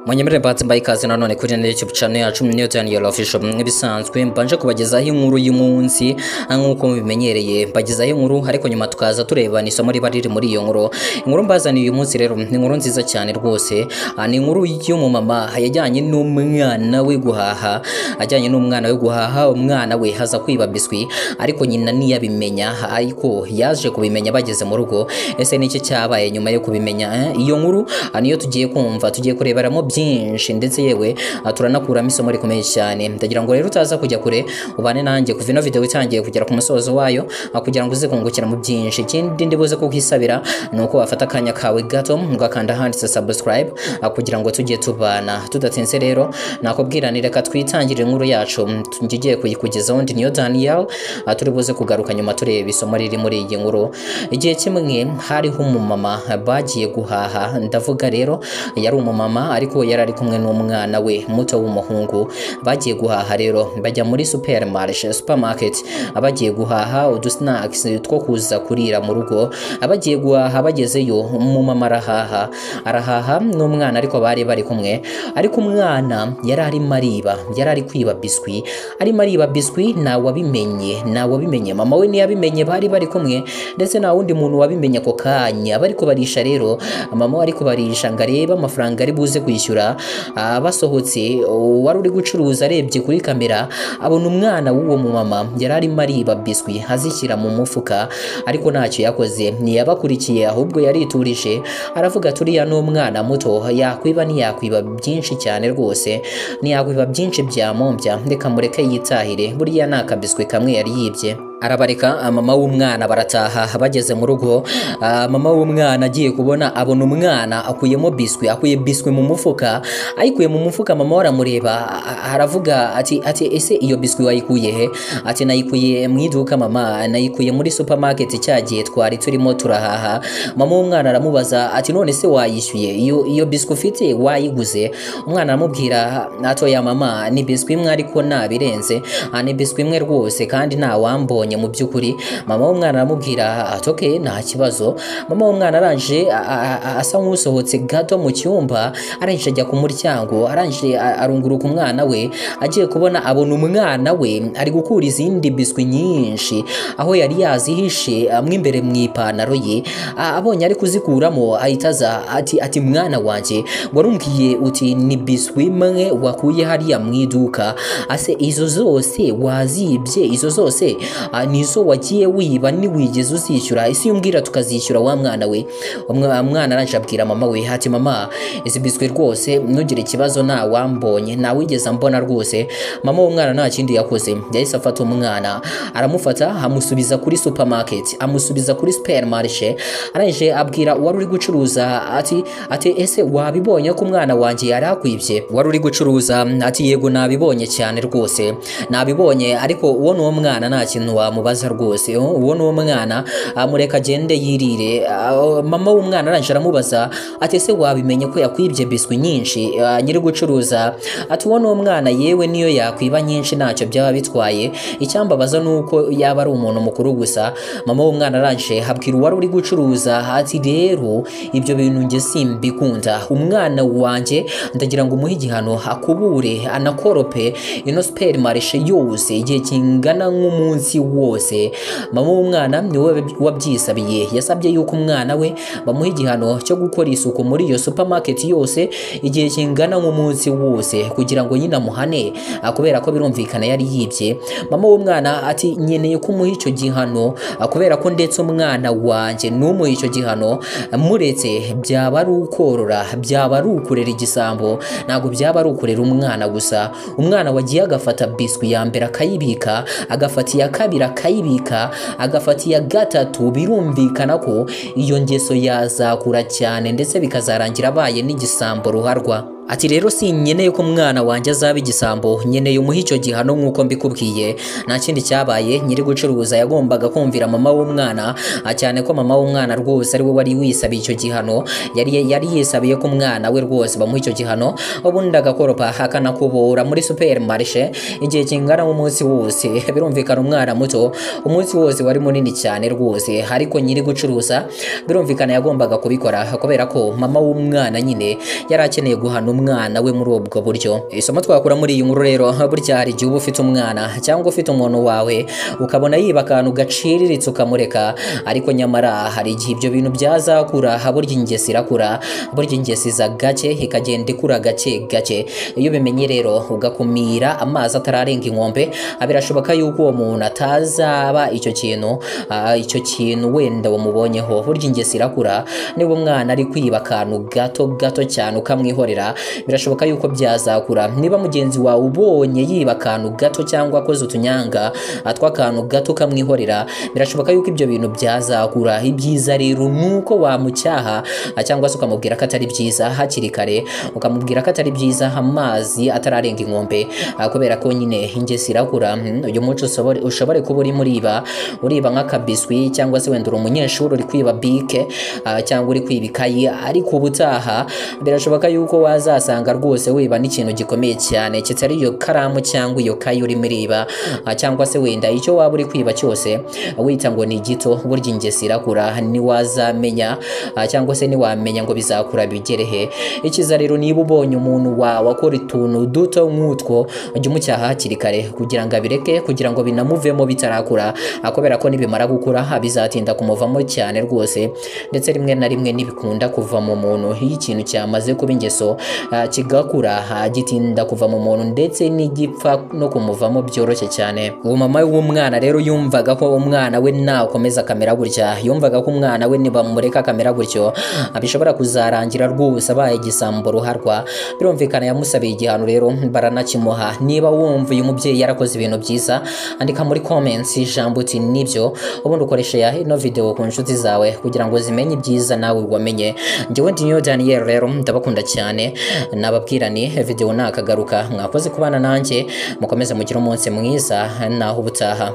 Munyemerere mbanze mbahe ikaze nanone kuri YouTube channel yacu niyo Daniel Official. Nk'ibisanzwe mbanje kubagezaho inkuru y'umunsi nk'uko mubimenyereye, mbagezaho inkuru ariko nyuma tukaza tureba ni isomo riba riri muri iyo nkuru. Inkuru mbazaniye uyu munsi rero ni inkuru nziza cyane rwose, ni inkuru y'umumama yajyanye n'umwana we guhaha, ajyanye n'umwana we guhaha, umwana we haza kwiba biswi ariko nyina ntiyabimenya, ariko yaje kubimenya bageze mu rugo. Ese niki cyabaye nyuma yo kubimenya? Iyo nkuru niyo tugiye kumva, tugiye kureberamo byinshi ndetse yewe turanakuramo isomo rikomeye cyane. Ndagira ngo rero utaza kujya kure, ubane nanjye kuva ino video itangiye kugera ku musozo wayo kugira ngo uze kungukira mu byinshi. Ikindi ndibuze kukwisabira ni uko wafata akanya kawe gato ugakanda handitse subscribe kugira ngo tujye tubana tudatinze. Rero nakubwira ni reka twitangire inkuru yacu ngiye kuyikugezaho. Ndi niyo Daniel, turi buze kugaruka nyuma tureba isomo riri muri iyi nkuru. Igihe kimwe hariho umumama bagiye guhaha, ndavuga rero yari umumama ariko yari ari kumwe n'umwana we muto w'umuhungu. Bagiye guhaha rero bajya muri supermarket, bagiye guhaha udusnacks two kuza kurira mu rugo. Bagiye guhaha bagezeyo umumama arahaha, arahaha n'umwana ariko bari bari kumwe, ariko umwana yari arimo ariba, yari ari kwiba biswi, arimo ariba biswi. Ntawabimenye, ntawabimenye, mama we ntiyabimenye, bari bari kumwe ndetse nta wundi muntu wabimenye ako kanya. Bari kubarisha rero, mama we ari kubarisha ngo arebe amafaranga ari buze kwishyura. Basohotse wari uri gucuruza arebye kuri kamera abona umwana w'uwo mumama yari arimo ariba biswi azishyira mu mufuka, ariko ntacyo yakoze, ntiyabakurikiye ahubwo yariturije aravuga turiya n'umwana muto yakwiba, ntiyakwiba byinshi cyane rwose, ntiyakwiba byinshi byamumbya, reka mureke yitahire, buriya ni akabiswi kamwe yari yibye. Arabareka mama w'umwana barataha. Bageze mu rugo mama w'umwana agiye kubona abona umwana akuyemo biswi, akuye biswi mu mufuka, ayikuye mu mufuka. Mama we aramureba aravuga ati ese iyo biswi wayikuye he? Ati nayikuye mu iduka mama, nayikuye muri supermarket cyagiye twari turimo turahaha. Mama w'umwana aramubaza ati none se wayishyuye iyo biswi ufite wayiguze? Umwana aramubwira ati oya mama, ni biswi imwe ariko nabirenze, ni biswi imwe rwose kandi nta wambonye mu by'ukuri. Mama w'umwana aramubwira ati okay nta kibazo. Mama w'umwana aranje asa nk'usohotse gato mu cyumba, arangije ajya ku muryango, arangije arunguruka umwana we, agiye kubona abona umwana we ari gukura izindi biswi nyinshi aho yari yazihishe amwe imbere mu ipantaro ye. Abonye ari kuzikuramo ahita aza ati mwana wanjye warumbwiye uti ni biswi imwe wakuye hariya mu iduka, ase izo zose wazibye, izo zose nizo wagiye wiba niwigeze uzishyura, isi umbwira tukazishyura wa mwana we. Umwana aranje abwira mama we ati mama izi biswi rwose ntugire ikibazo, nta wambonye, nta wigeze ambona rwose. Mama w'umwana nta kindi yakoze, yahise afata umwana aramufata amusubiza kuri supermarket, amusubiza kuri supermarché. Arangije abwira uwari uri gucuruza ati ese wabibonye ko umwana wanjye yari akwibye? Wari uri gucuruza ati yego nabibonye cyane rwose nabibonye, ariko uwo ni mwana nta kintu wamubaza rwose, uwo ni umwana amureka agende yirire. Mama w'umwana arangije aramubaza ati ese wabimenye ko yakwibye biswi nyinshi? Nyiri gucuruza ati uwo ni umwana, yewe niyo yakwiba nyinshi ntacyo byaba bitwaye, icyambabaza nuko yaba ari umuntu mukuru gusa. Mama w'umwana arangije abwira uwari uri gucuruza ati rero ibyo bintu nge simbikunda, umwana wanjye ndagira ngo umuhe igihano akubure anakorope ino supermarché yose igihe kingana nk'umunsi wose. Mama w'umwana niwe wabyisabiye, yasabye yuko umwana we bamuha igihano cyo gukora isuku muri iyo supermarket yose igihe kingana nk'umunsi wose kugira ngo nyina amuhane, kubera ko birumvikana yari yibye. Mama w'umwana ati nkeneye ko umuha icyo gihano kubera ko ndetse umwana wanjye numuha icyo gihano muretse byaba ari ukorora, byaba ari ukurera igisambo, ntabwo byaba ari ukurera umwana gusa. Umwana wagiye agafata biswi ya mbere akayibika, agafata iya kabiri akayibika, agafata iya gatatu, birumvikana ko iyo ngeso yazakura cyane ndetse bikazarangira abaye n'igisambo ruharwa. Ati rero sinkeneye ko umwana wanjye azaba igisambo, nkeneye umuhe icyo gihano nk'uko mbikubwiye. Nta kindi cyabaye, nyiri gucuruza yagombaga kumvira mama w'umwana, cyane ko mama w'umwana rwose ari we wari wisabiye icyo gihano, yari yisabiye ko umwana we rwose bamuha icyo gihano, ubundi agakoropa akanakubura muri supermarché igihe kingana nk'umunsi wose. Birumvikana umwana muto umunsi wose wari munini cyane rwose, ariko nyiri gucuruza birumvikana yagombaga kubikora kubera ko mama w'umwana nyine yari akeneye guhana umwana we muri ubwo buryo. Isomo twakura muri iyi nkuru rero, burya hari igihe uba ufite umwana cyangwa ufite umuntu wawe ukabona yiba akantu gaciriritse ukamureka, ariko nyamara hari igihe ibyo bintu byazakura. Burya ingeso irakura, burya ingeso iza gake ikagenda ikura gake gake. Iyo ubimenye rero ugakumira amazi atararenga inkombe, birashoboka yuko uwo muntu atazaba icyo kintu, icyo kintu wenda wamubonyeho. Burya ingeso irakura, niba umwana ari kwiba akantu gato gato cyane ukamwihorera, birashoboka yuko byazakura. Niba mugenzi wawe ubonye yiba akantu gato cyangwa akoze utunyanga tw'akantu gato ukamwihorera, birashoboka yuko ibyo bintu byazakura. Ibyiza rero nuko wamucyaha cyangwa se ukamubwira ko atari byiza hakiri kare, ukamubwira ko atari byiza amazi atararenga inkombe, kubera ko nyine ingeso irakura. Uyu muco ushobore kuba urimo uriba, uriba nk'akabiswi, cyangwa se wenda uri umunyeshuri uri kwiba bike, cyangwa uri kwiba ikayi, ariko ubutaha birashoboka yuko wazasanga rwose wiba n'ikintu gikomeye cyane kitari iyo karamu cyangwa iyo kayi urimo uriba, cyangwa se wenda icyo waba uri kwiba cyose wita ngo ni gito. Burya ingeso irakura, ntiwazamenya, cyangwa se ntiwamenya ngo bizakura bigere he. Ikiza rero, niba ubonye umuntu wawe akora utuntu duto nk'utwo, ujye umucyaha hakiri kare kugira ngo abireke, kugira ngo binamuvemo bitarakura, kubera ko nibimara gukura bizatinda kumuvamo cyane rwose, ndetse rimwe na rimwe ntibikunda kuva mu muntu. Iyo ikintu cyamaze kuba ingeso kigakura, gitinda kuva mu muntu, ndetse n'igipfa no kumuvamo byoroshye cyane. Uwo mama w'umwana rero yumvaga ko umwana we nakomeza akamera gutya, yumvaga ko umwana we nibamureka akamera gutyo bishobora kuzarangira rwose abaye igisambo ruharwa. Birumvikana yamusabiye igihano rero baranakimuha. Niba wumva uyu mubyeyi yarakoze ibintu byiza, andika muri comments ijambo uti nibyo, ubundi ukoreshe ya ino video ku nshuti zawe kugira ngo zimenye ibyiza nawe wamenye. Njyewe ndi Niyo Daniel rero ndabakunda cyane, nababwira ni video nakagaruka. Mwakoze kubana nanjye, mukomeze mugire umunsi mwiza, naho ubutaha.